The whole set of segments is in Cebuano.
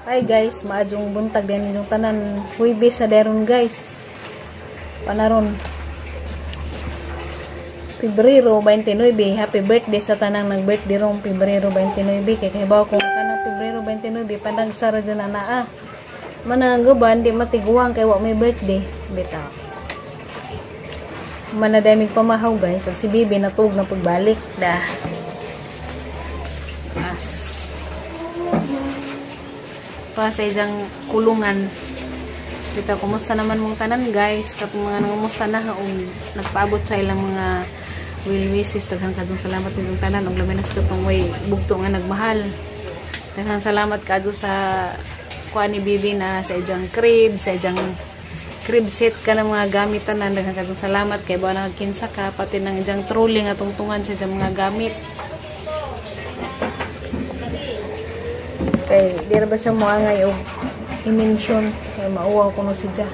Hi guys, maadjong buntag din inyong tanan. Huwebes sa deron, guys. Panaron. Pebrero 29, happy birthday sa tanang nag-birthday rong Pebrero 29, kay kahibaw ko kanang Pebrero 29 pandagsara dyan na naa. Manang guban di matiguang kay wa may birthday. Bitaw. Manadamig pamahaw, guys. Ag si Bibi natug na pagbalik da. As pa sa isang kulungan. Dito, kumusta naman mong tanan, guys? Katong mga nangumusta na og nagpaabot sa ilang mga well wishes, daghan kadtong salamat ninyong tanan og labi na sa katong way bugto nga nagmahal. Daghan salamat kadto sa kuan ni Bibi na sa ijang crib set ka ng mga gamit tanan. Daghan kadtong salamat kay ba nakakinsa ka, pati ng ijang trolley nga tungtungan sa ijang mga gamit. Kay di ra ba siya moangay og i-mention kay mauwaw kuno siya.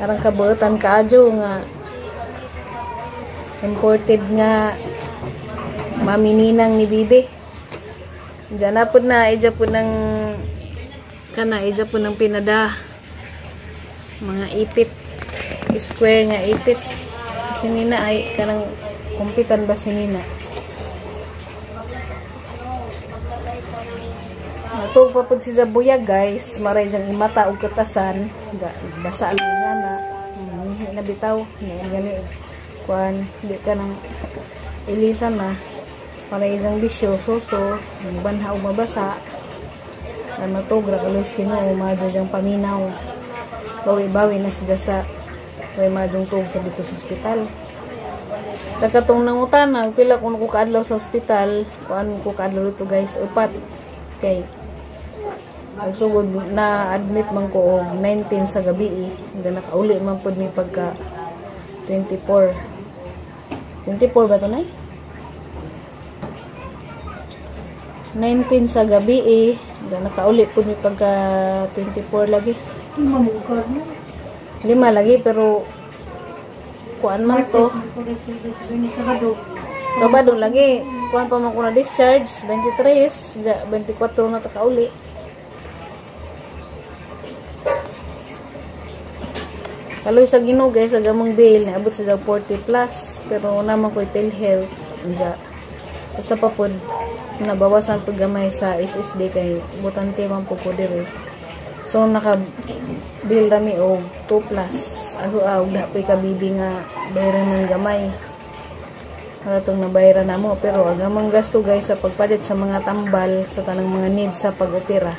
Arang kabuotan kaadyo nga imported nga mamininang ni Bibi. Diyan na pud na ija pud ng kana ija pud ng pinada mga ipit, square nga ipit sa sinina ay kanang kumpitan ba sinina. Natug pa pud si Zabuyag, guys, maray diyang imata og katasan, basa lang nga na, na bitaw, gani kuan, di ka nang ilisan na, maray diyang bisyo, suso, banha og mabasa, na matug ra kalos Ginoo, madyo diyang paminaw. Bawi-bawi na siya sa way madyong tug sa dito sa ospital. Katong nangutana, pila kuno ko kaadlaw sa ospital, kuan ko kaadlaw dito, guys, upat. Kay ang sugod na admit man ko og 19 sa gabi eh. Then nakauli man pud mi pagka 24. 24 ba to nay? 19 sa gabi eh. Then nakauli pud mi pagka 24 lagi. Lima lagi pero kuan man to. Sabado lagi. Kuan pa man ko na discharge 23, 24 na ta kauli. Kaloy sa Ginoo, guys, sa gamang bail naabot sa 40 plus pero naman ko'y PhilHealth anja. Sa pa pod nabawasan pud gamay sa SSD kay butante man pud ko diri. So naka bill rami og 2 plus. Ako og dapoy ka bibi nga bayaran man gamay. Atong nabayaran namo pero ang among gasto, guys, sa pagpalit sa mga tambal sa tanang mga needs sa pag-opera.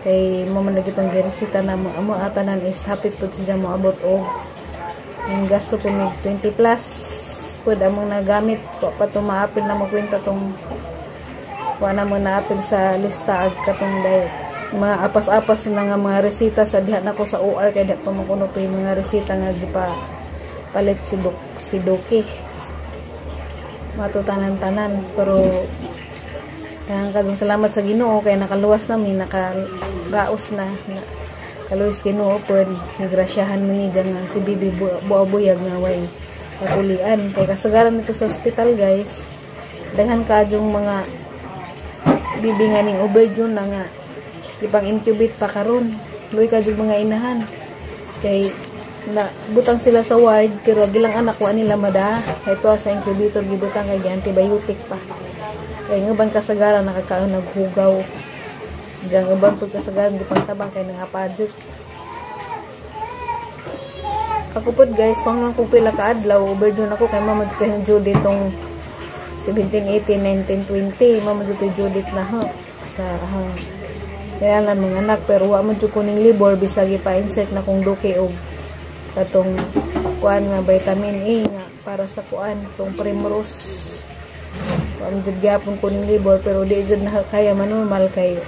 Kay mo man lagi tong giresita na mo amo atanan is happy pud siya moabot og yung gasto po mig 20 plus pud among nagamit wa pa to maapil na mokwenta tong wa na mo naapil sa lista ag katong day mga apas-apas na nga mga resita sa diha nako sa OR kay diha pa man kuno pa yung mga resita nga gipa palit si Dok si Doki matutanan-tanan pero kaya kadong salamat sa Ginoo kay nakaluwas na mi, nakaraos na, na kaluwas Ginoo pud nagrasyahan mi ni dyan nga si Bibi buabuyag nga way kakulian kay kasagaran nito sa ospital, guys. Daghan kadyong mga bibi nga ning overdue na nga ipang incubate pa karon. Luoy kadyong mga inahan kay na butang sila sa ward pero gilang anak wa nila mada kay tuwa sa incubator gibutang kay antibiotic pa. Kay nga ban kasagaran nakakaon naghugaw. Diyan nga ban pud kasagaran gipangtabang kay nangapadjot. Ako pod, guys, kung nang kung pila ka adlaw overdue nako kay mama dito yung due date tong 17, 18, 19, 20. Mama dito due date na ho sa kaya lang mga anak pero wa man jud ko ning libor bisag ipa-insert na kong duki og katong kuan nga vitamin A nga para sa kuan tong Primrose. Ang jud gyapon ko ning libor pero di jud na kaya manormal kay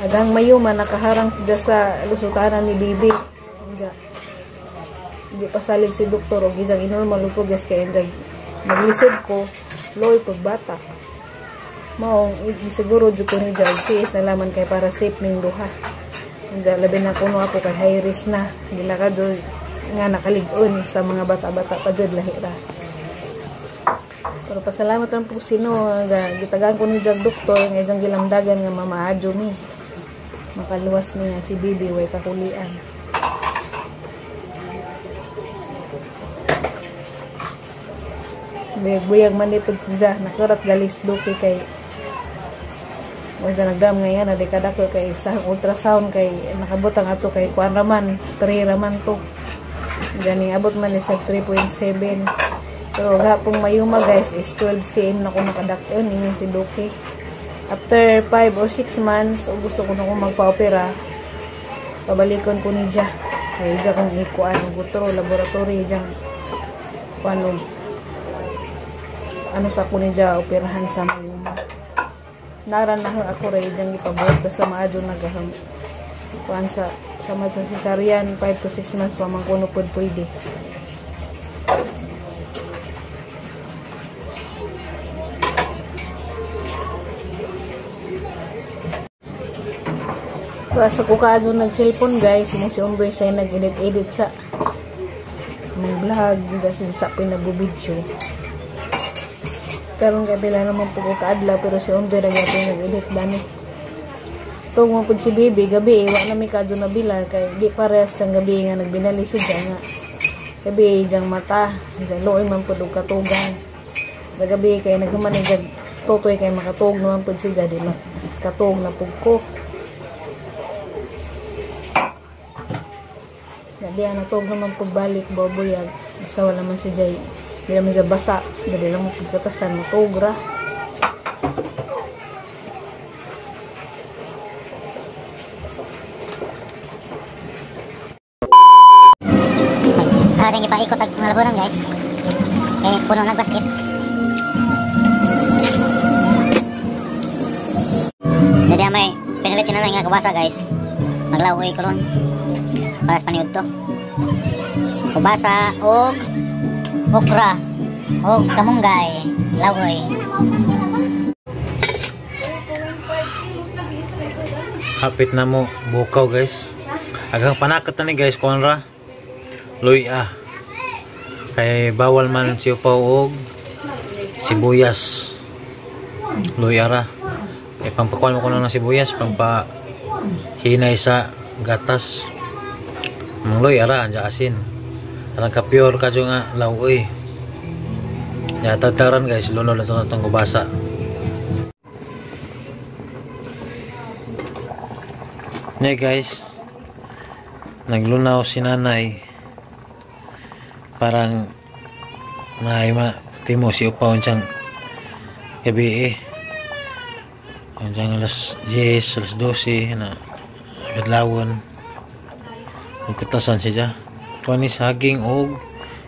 agang mayo man nakaharang siya sa lusutanan ni Bibi. Anja di pasalig si doktor og ijang inormal og progress kay anjag maglisod ko loy pagbata. Mao siguro jud ko ni jag si nalaman kay para safe ning duha. Anja labi na kuno ako kay high risk na gilakad nga nakalig-on sa mga bata-bata pa jud lahi ra. Pero pasalamat lang po sino nga gitagaan ko ni jag doktor nga ijang gilamdagan nga mamaadyo mi. Makaluwas niya si Bibi way kakulian. Buyag-buyag man di pud siya nakarat galis duki kay wala nagdam ngayon na di kadako kay sa ultrasound kay nakabutang ato kay kuan raman 3 raman to gani abot man ni sa 3.7 pero gapong mayuma guys is 12 cm na ko nakadak-on ingon si Duki. After 5 or 6 months o gusto ko na kong magpa-opera, pabalikon ko ni Ja kay ja kong ikuan og gutro laboratory jang kuan ano sa ko ni Ja operahan sa mayuma. Naran na ako ray diyang ipabuhat basta maadyo nagaham kuan sa sama sa cesarean 5 to 6 months pa man kuno pud pwede. Basta ko kaadyo nag-cellphone guys, mo si Ombre say nag-edit-edit sa mga vlog kasi sa pinabubidyo. Karon kay pila naman po ko kaadlaw pero si Ombre ra gyapon nag-edit dani. Tungod mo pud si Bibi gabi wa na mi kadto nabila kay di parehas ang gabi nga nagbinali siya nga. Gabi jang mata, luoy man pud og katugan. Gabi kay naghuman ni jag tutoy kay makatug naman pud siya di katug na pud ko. Gabi ang natug naman pud balik bobuyag basta wala man si Jay. Di naman siya basa, dali lang mo pagkatasan, matugra. Ating ipaikot ang mga labunan guys. Kaya puno ng basket. Jadi may pinilit siya na nga kubasa guys. Maglaway ko ron. Para sa paniud to. Kubasa og okra o kamunggay, laway. Hapit na mo bukaw guys. Agang panakat na ni guys konra. Luya. Kay bawal man siupaw og sibuyas. Luya ra. Kay pampakuan mo kuno ng sibuyas, pampahinay sa gatas. Mang luya ra anja asin. Arang ka pure kadyo nga laway. Ya tataran guys, lunod na itong kubasa. Nya guys, naglunaw si nanay. Parang naima timo si upaw siyang gabi eh. Siyang alas 10, alas 12 na kadlawon. Nagkutasan siya. Kuan ni saging og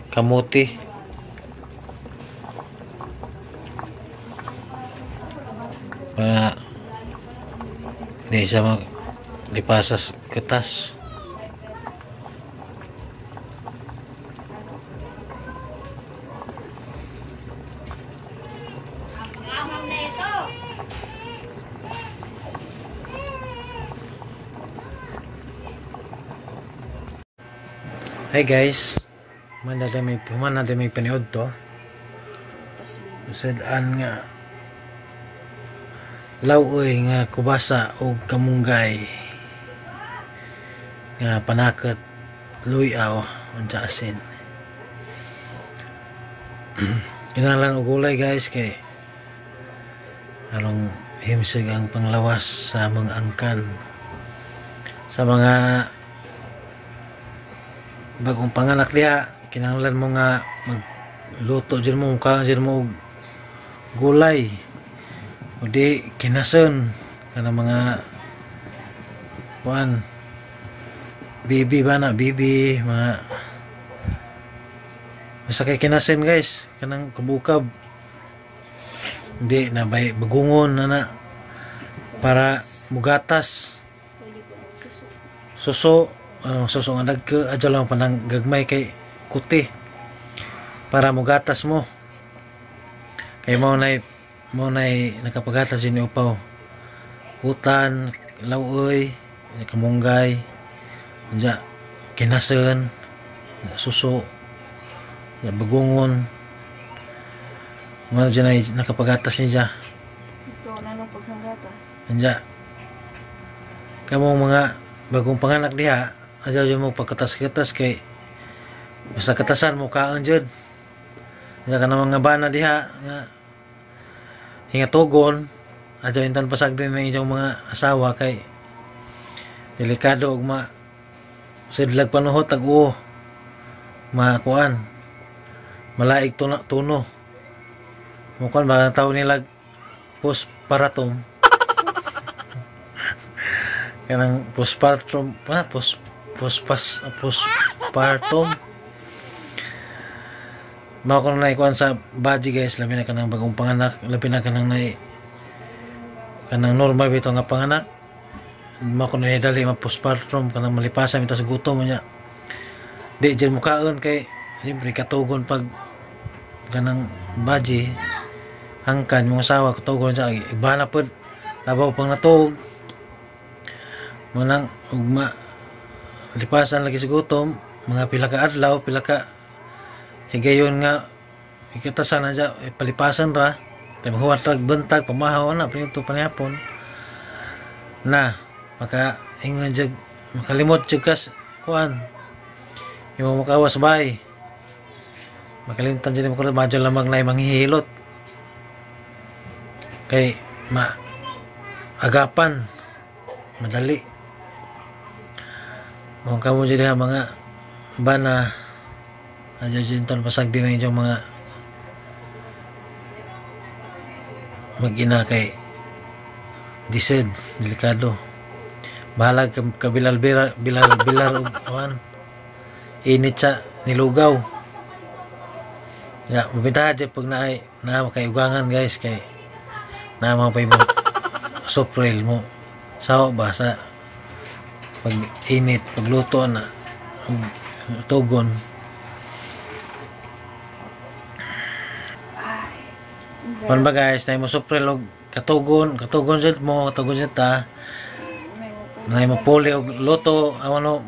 kamote. Para di siya maglipasas katas. Hi guys, man na may paniod to. Usadaan nga lawoy nga kubasa og kamunggay nga panakat luyaw unsa asin. Kinahanglan og gulay guys kay arong himsig ang panglawas sa mga angkan, sa mga bagong panganak diha. Kinahanglan mo nga magluto jud mo, mukaon jud mo og gulay o di kinason kanang mga kuan bibi ba na bibi mga basta kay kinasen guys, kanang kubukab di na bay bagungon na na para mugatas suso. Suso nga dagko adyo lang panang gagmay kay kuti para mugatas mo kay mao nay nakapagatas yun upaw utan lawoy kamunggay unja kinasen suso ya bagungon mao dyan ay nakapagatas niya ito na nang pagkagatas unja Kamong mga bagong panganak diha, adyaw jud mo pagkatas-katas kay basta katasan mo kaon jud. Nya kanang mga bana diha nga hingatugon, adyaw intan pasagdi ng inyong mga asawa kay delikado og ma sidlag panuhot ag uo makuan malaig tuno tuno mukuan ba tawag nila postpartum kanang postpartum pa post postpas postpartum mao ko na ikuan sa baji guys, labi na kanang bagong panganak, labi na kanang nai kanang normal bitaw nga panganak, mao ko na dali ma postpartum kanang malipasan bitaw sa gutom niya, di jud mukaon kay siyempre katugon pag kanang baji hangkan mong asawa katugon siya iba na pod labaw pang natuog mo nang ugma lipasan lagi sa gutom mga pila ka adlaw pila ka higayon nga ikatasan na siya palipasan ra kay mahuwat rag bantag pamahaw na pinto panihapon na maka ingon jud makalimot jud kas kuan imo makawas bay makalimtan jud mo madyo lamang na manghihilot kay ma agapan madali mo kamo jud diha mga bana adyo jud inton pasagdi na inyong mga mag-ina kay dised delikado bahalag kabilal bilal bilal og kuan init sa nilugaw ya mabintahan jud pag naay naa kay ugangan guys kay naa mga pay mo soprel mo sawa ba sa pag init pagluto na tugon. Kuan ba guys, na mo soprel og katugon, katugon jud mo, katugon jud ta. Na mo puli og luto, ano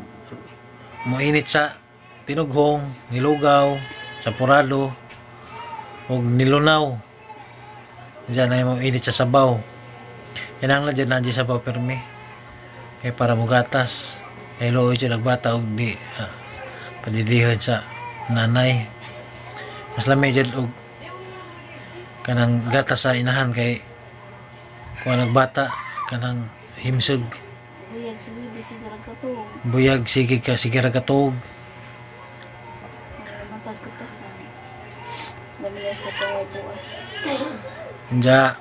mo init sa tinughong, nilugaw, sampurado og nilunaw. Diyan na mo init sa sabaw. Kinahanglan jud na sabaw permi. Kay para mugatas. Kay luoy jud nagbata og di padidihon sa nanay. Mas lami jud og kanang gatas sa inahan kay kuan nagbata kanang himsog. Buyag sige sige ra katuog. Buyag sige ka sige ra katuog. Matag katas. Lamiyas ka tungay buwas. Anja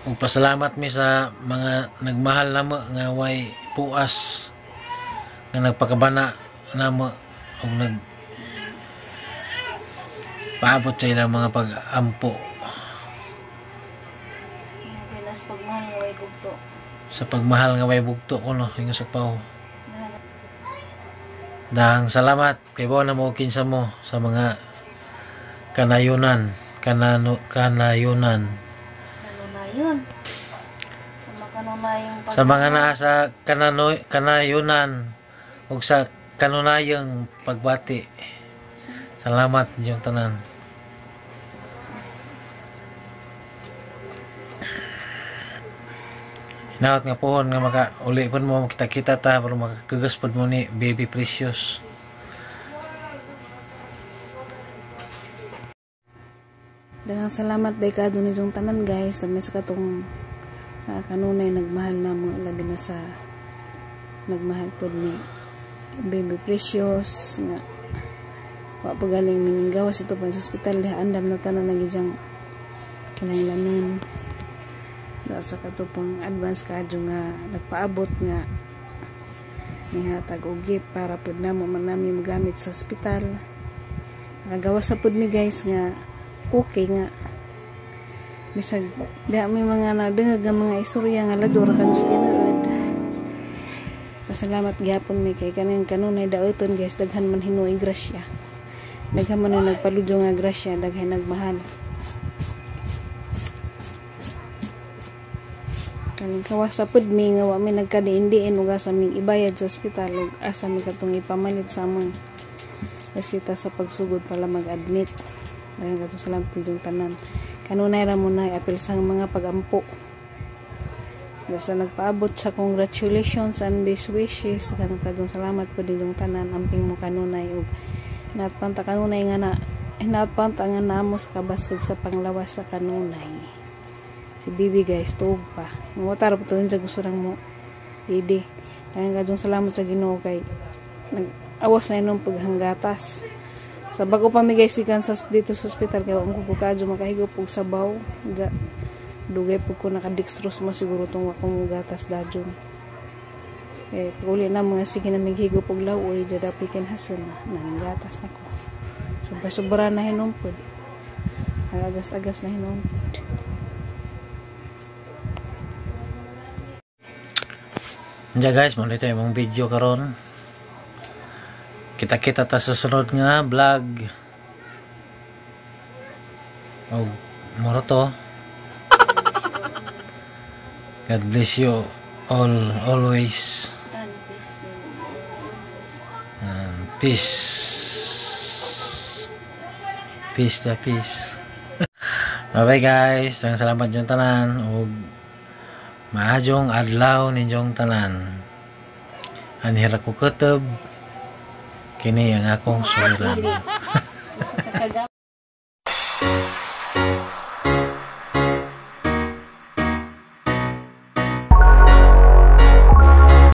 ug pasalamat mi sa mga nagmahal namo nga way puas nga nagpakabana namo ug nag paabot sa ilang mga pag-ampo. Pinas pagmahal nga way bugto. Sa pagmahal nga way bugto kuno ingon sa paw. Dahang salamat kay bo na mo kinsa mo sa mga kanayunan, kanayunan. Kanunayon. Sa mga kanunayong pag Sa mga naa sa kanayunan ug sa kanunayong pagbati. Salamat inyong tanan. Hinaot nga pohon nga maka uli pud mo kita-kita ta para makakagas pud mo ni Baby Precious. Daghang salamat day kaadto ninyong tanan guys, labi sa katong kanunay nagmahal namo, labi na sa nagmahal pud ni Baby Precious nga wa pa galing mininggawas ito pa sa ospital diha andam na tanan na gidyang kinahanglanon. Sa kato pang advance kadyo nga nagpaabot nga nihatag og gift para pud namo man nami magamit sa ospital. Nakagawas sa pud mi guys nga okay nga bisag diha may mga nadungag nga mga istorya nga ladyo ra kanus tinuod. Pasalamat gyapon mi kay kaning kanunay daoton guys, daghan man hinuoy grasya, daghan man ang nagpaludyo nga grasya, daghan nagmahal. Kaning kawas ra pud mi nga wa mi nagkadiin-diin ug asa mi ibayad sa ospital ug asa mi katong ipamalit sa among resita sa pagsugod para mag-admit. Daghang katong salamat ninyong tanan. Kanunay ra mo na apil sa mga pagampo. Sa nagpaabot sa congratulations and best wishes, daghang kadong salamat po ninyong tanan. Amping mo kanunay ug hinaot kanunay nga na hinaot pa nga namo sa kabaskog sa panglawas sa kanunay. Si Bibi, guys, tuog pa. Muwatar po to sa gusto lang mo. Didi. Daghang kadong salamat sa Ginoo kay nag-awas na inyong paghanggatas. Sa bago pa mi, guys, sikan sa dito sa ospital kay wa ko kadyo makahigop og sabaw. Ja, dugay po ko naka-dextrose mo siguro tong akong gatas dajon. Eh, uli na mga sige na mighigop og lawoy, ja dapikin hasan na naning gatas na ko. Sobra sobra na hinuon pod. Agas-agas na hinuon pod. Diya guys, muli tayo mong video karon. Kita-kita ta sa sunod nga vlog. Og mura to. God bless you all always. And peace. Peace the peace. Bye bye, guys. Ang salamat dyan tanan ug maayong adlaw ninyong tanan. Anhira ko kutob. Kini ang akong suliran.